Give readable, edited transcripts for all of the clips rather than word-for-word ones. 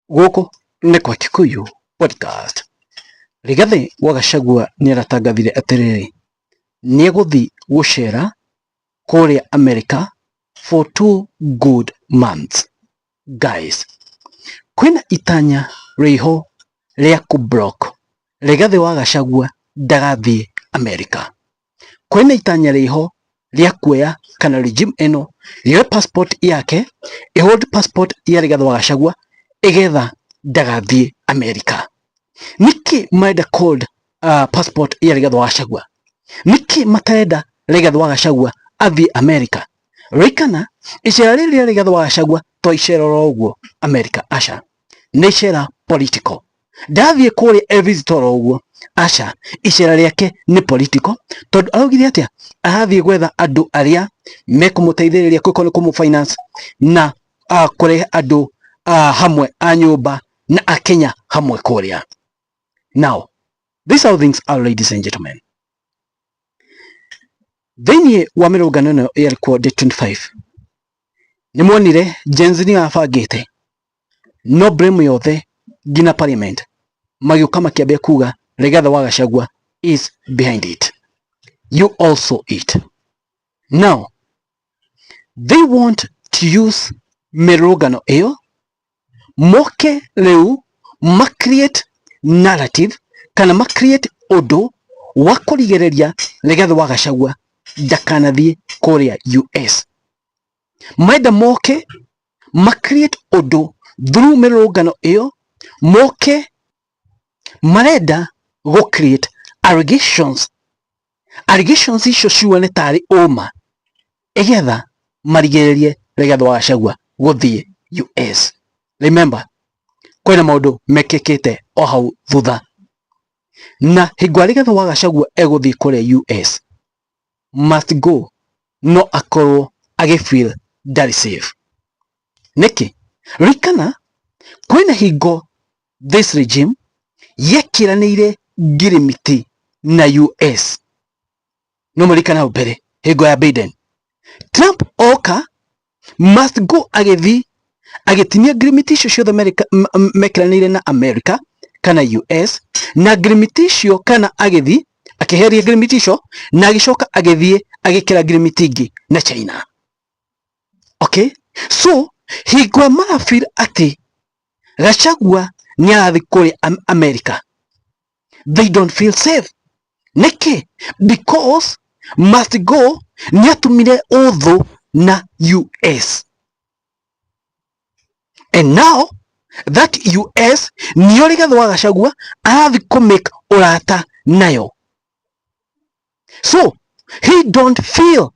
Gũkũ nĩ kwa Kikuyu Podcast. Rigathĩ wa Gachagua nĩ aratangathire atĩrĩrĩ, nĩ egũthiĩ gũcera kũrĩa America for 2 good months. Guys, kwĩna itanya rĩho rĩa kũ block Rigathĩ wa Gachagua ndagathiĩ America. Kwĩna itanya rĩho rĩa kuoya kana regime ĩno yoe passport yake, ĩ hold passport ya Rigathĩ wa Gachagua ĩgetha ndagathiĩ America. Nĩkĩ marenda hold passport ya Rigathĩ wa Gachagua? Nĩkĩ matarenda Rigathĩ wa Gachagua athiĩ America? Ririkana icera rĩrĩ rĩa Rigathĩ wa Gachagua to icera oro ũguo America, aca, nĩ icera political. Ndathiĩ kũrĩa e visit oro ũguo, aca, icera rĩake nĩ political tondũ araugire atĩa, arathiĩ gwetha andũ arĩa mekũmũteithĩrĩria kwĩko nĩ kũmũ finance na kũrehe andũ hamwe a nyũmba na akenya hamwe kũrĩa. Now, these are things are, ladies and gentlemen. Thĩinĩ wa mĩrũngano ĩno yarĩ kuo day 25, nĩ muonire Gen Z nĩyo yabangĩte no blame yothe nginya parliament magĩũka makĩambia kuga Rigathĩ wa Gachagua is behind it. You also it. Now, they want to use mĩrũngano ĩyo moke rĩu ma create narrative kana ma create ũndũ wa kũrigĩrĩria Rigathĩ wa Gachagua ndakanathiĩ kũrĩa US. Marenda moke ma create ũndũ through mĩrũrũngano ĩyo, moke marenda gũ create allegations, allegations icio ciuane tarĩ ũma ĩgetha marigĩrĩrie Rigathĩ wa Gachagua gũthiĩ US. Remember, kwĩna maũndũ mekĩkĩte o hau thutha na hingo ĩrĩa Rigathĩ wa Gachagua egũthiĩ kũrĩa US, must go no akorwo agĩ feel ndarĩ safe. Nĩkĩ? Ririkana kwĩna hingo this regime yekĩranĩire ngirimiti na US, no mũririkana hau mbere hingo ya Biden. Trump oka, must go agĩthiĩ agĩtinia ngirimiti icio ciothe mekĩranĩire na America kana US, na ngirimiti icio kana agĩthiĩ akĩheria ngirimiti icio na agĩcoka agĩthiĩ agĩkĩra ngirimiti ingĩ na China. Okay, so hingo ĩrĩa mara feel atĩ Gachagua nĩ arathiĩ kũrĩa America, they don't feel safe. Nĩkĩ? Because must go nĩ atumire ũthũ na US, and now that US nĩyo Rigathĩ wa Gachagua arathiĩ kũ make ũrata nayo, so he don't feel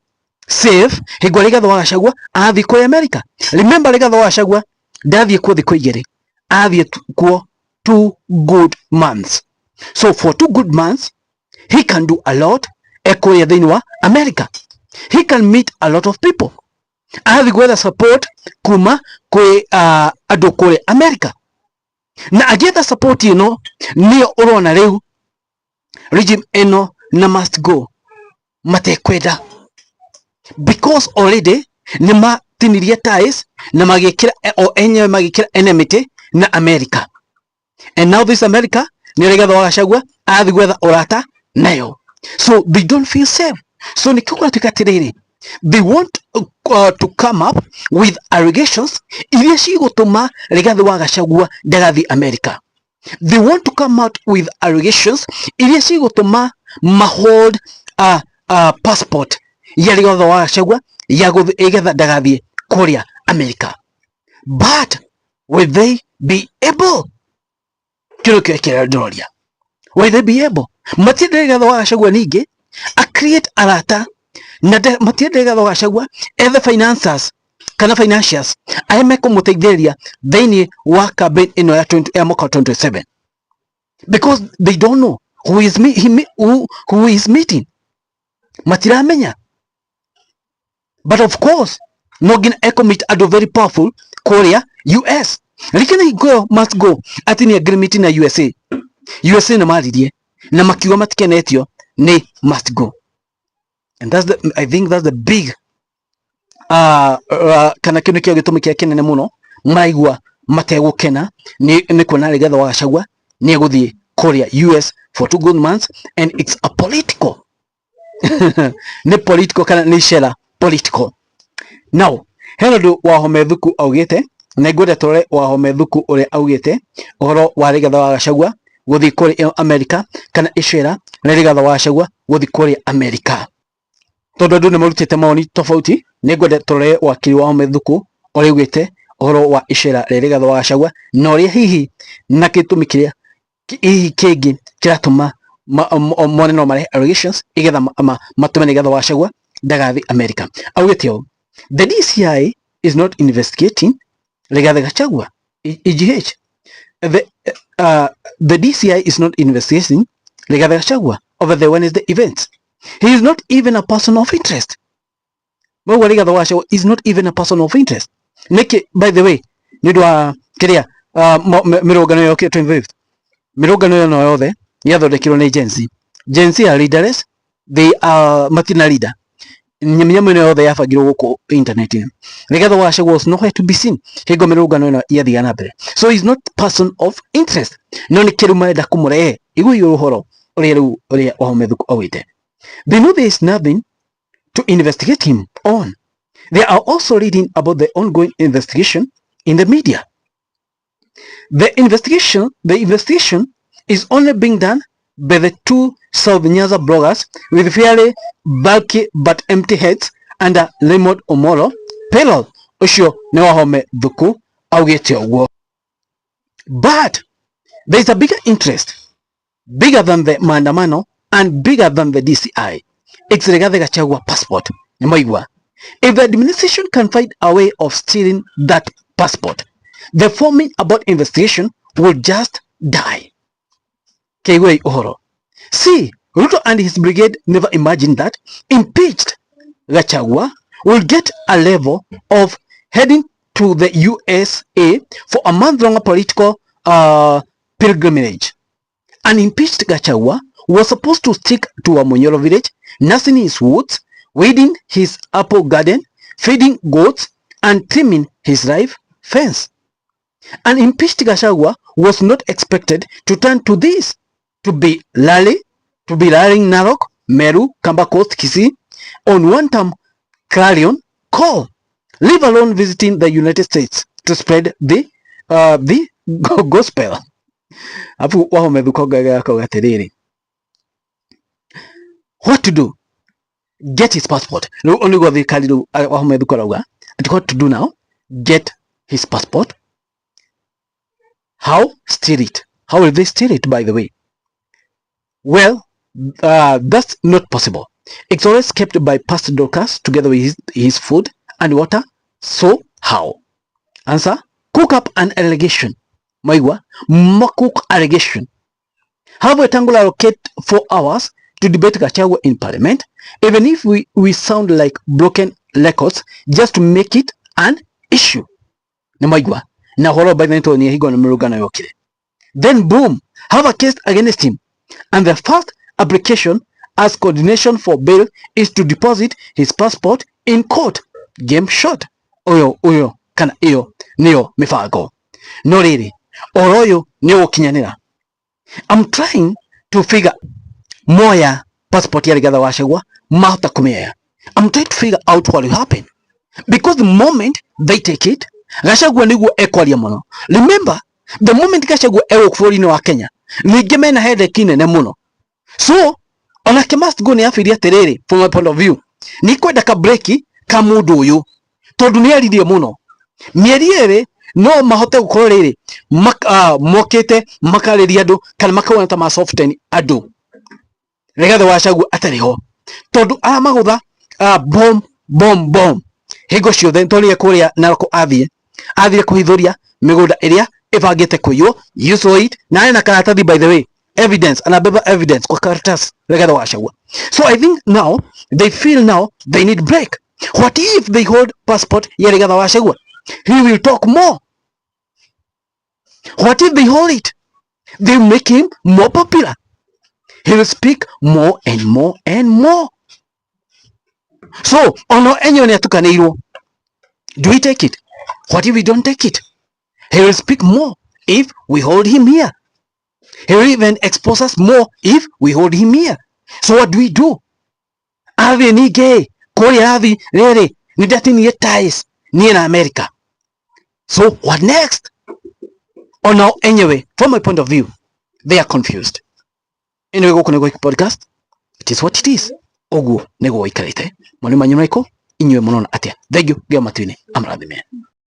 safe hingo ĩrĩa Rigathĩ wa Gachagua arathiĩ kũrĩa America. Remember, Rigathĩ wa Gachagua ndathiĩ kuo thikũ 2, athiĩ kuo 2 good months. So for 2 good months he can do a lot ekũrĩa thĩinĩ wa America. He can meet a lot of people. Arathiĩ gwetha support kuma kwĩ andũ kũrĩa America, na agĩetha support ĩno nĩyo ũrona rĩu regime ĩno na must go matekwenda, because already nĩ matinirie ties na magĩkĩra o enyewe magĩkĩra enmity na America, and now this America nĩ Rigathĩ wa Gachagua arathiĩ gwetha ũrata nayo, so they don't feel safe. So nĩkĩo kũratuĩka atĩrĩrĩ, they want to come up with allegations iria cigũtũma Rigathĩ wa Gachagua ndagathiĩ America. They want to come out with allegations iria cigũtũma mahold passport ya Rigathĩ wa Gachagua ya gũthiĩ ĩgetha ndagathiĩ kũrĩa America. But will they be able? Kĩo kĩo kĩrĩa ndĩroria, will they be able? Matienda Rigathĩ wa Gachagua ningĩ a create arata na matienda Rigathĩ wa Gachagua ethe financiers kana financiers arĩa mekũmũteithĩrĩria thĩinĩ wa campaign ĩno ya 20 ya mwaka wa 2027, because they don't know who is me, he, who is meeting. Matiramenya, but of course no nginya ekũmeet andũ very powerful kũrĩa US. Ririkana hingo ĩyo must go atĩ nĩ agreement na USA. USA nĩ maririe na makiuga matikenetio nĩ must go, and that's the, I think that's the big kana kĩu nĩkĩo gĩtũmi kĩrĩa kĩnene mũno maraigua. Mategũkena nĩ kuona Rigathi wa Gachagua nĩ egũthiĩ kũrĩa US for 2 good months, and it's a political, nĩ political kana nĩ icera political. Now hena ũndũ Wahome Thuku augĩte, na ngwenda tũrore Wahome Thuku ũrĩa augĩte ũhoro wa Rigathi wa Gachagua gũthiĩ kũrĩa America, kana icera rĩa Rigathi wa Gachagua gũthiĩ kũrĩa America, tondũ andũ nĩ marutĩte mawoni tofauti. Nĩ ngwenda tũrore wakiri Wahome Thuku ũrĩa augĩte ũhoro wa icera rĩa Rigathi wa Gachagua, na ũrĩa hihi na gĩtũmi kĩrĩa hihi kĩngĩ kĩratũma mone no marehe allegations igetha matũme Rigathi wa Gachagua ndagathiĩ America. Augĩte ũũ: "The DCI is not investigating Rigathi Gachagua, EGH. The DCI is not investigating Rigathi Gachagua over the Wednesday events. He is not even a person of interest." Mauga Rigathi wa Gachagua is not even a person of interest. Nĩkĩ, by the way? Nĩ ũndũ wa kĩrĩa mĩrũngano yokire 25th, mĩrũngano ĩyo no yothe yathondekirwo nĩ Gen Z. Gen Z are leaderless, they are matina leader. Nyamũ ĩno yothe yabangirwo gũkũ internet-inĩ. Rigathi wa Gachagua was nowhere to be seen hingo mĩrũngano ĩno yathiaga na mbere, so he is not person of interest. No nĩ kĩrũ marenda kũmũrehe igũi ũhoro ũrĩa rĩu ũrĩa Wahome Thuku augĩte. "They know there is nothing to investigate him on. They are also reading about the ongoing investigation in the media. The investigation is only being done by the two South Nyanza bloggers with fairly bulky but empty heads under Raymond Omolo payroll." Ũcio nĩ Wahome Thuku augĩte ũguo. "But there is a bigger interest, bigger than the maandamano and bigger than the DCI. It's Rigathi Gachagua passport." Nĩ maigua. "If the administration can find a way of stealing that passport, the foaming about investigation will just die." Keigwei ũhoro. "See, Ruto and his brigade never imagined that impeached Gachagua will get a level of heading to the USA for a month-long political pilgrimage. An impeached Gachagua was supposed to stick to Wamunyoro village, nursing his wounds, weeding his apple garden, feeding goats, and trimming his life fence. An impeached Gachagua was not expected to turn to this, to be rallying Narok, Meru, Kamba Coast, Kisii on one-term clarion call, leave alone visiting the United States to spread the gospel." Afu Wahome Thuku akauga atĩrĩrĩ, what to do? Get his passport. Rĩu nĩguo thirikari rĩu Wahome Thuku arauga atĩ what to do now? Get his passport. How? Steal it. How will they steal it, by the way? Well, that's not possible. It's always kept by Pastor Dorcas together with his food and water. So how? Answer: cook up an allegation. Maigua, cook allegation. Have Wetangula allocate 4 hours to debate Gachagua in parliament, even if we sound like broken records, just to make it an issue." Nĩ maigua na ũhoro by the way nĩ hingo nĩ mĩrũngano yokire. "Then boom, have a case against him. And the first application as coordination for bail is to deposit his passport in court. Game shot." Ũyũ ũyũ kana ĩyo nĩyo mĩbango. No rĩrĩ, ũhoro ũyũ nĩ ũgũkinyanĩra. I'm trying to figure moya passport ya Rigathi wa Gachagua mahota kũmĩoya. I'm trying to figure out what will happen, because the moment they take it, Gachagua nĩguo ekwaria mũno. Remember, the moment Gachagua egũkũ bũrũri-inĩ wa Kenya, ningĩ mena headache nene mũno. So onake must go nĩ abirie atĩrĩrĩ, from my point of view, nĩ kwenda ka break ka mũndũ ũyũ, tondũ nĩ aririe mũno mĩeri 2. No mahote gũkorwo rĩrĩ mokĩte makarĩria andũ kana makauga ta ma soften andũ Rigathi wa Gachagua atarĩ ho, tondũ aramagũtha bom bom bom hingo ciothe. Tondũ kũrĩa Narok athiĩ athire kũhithũria mĩgũnda ĩrĩa ĩbangĩte kũiywo. You saw it. Na arĩ na karatathi, by the way, evidence, anabeba evidence kwa karatasi Rigathi wa Gachagua. So I think now they feel now they need break. What if they hold passport ya Rigathi wa Gachagua? He will talk more. What if they hold it? They make him more popular. He will speak more and more and more. So ono enyewe nĩ atukanĩirwo. Do we take it? What if we don't take it? He will speak more if we hold him here. He will even expose us more if we hold him here. So what do we do? Athiĩ ningĩ kũrĩa arathiĩ rĩrĩ nĩ ndatinirie ties niĩ na America. So what next? Onao enyewe, from my point of view, they are confused. Anyway, gũkũ nĩ Gwaiki Podcast. It is what it is. Ũguo nĩguo gũikarĩte. Mawoni manyu marĩkũ? Inyuĩ mũrona atĩa? Thank you. Ngai matu-inĩ amũrathime.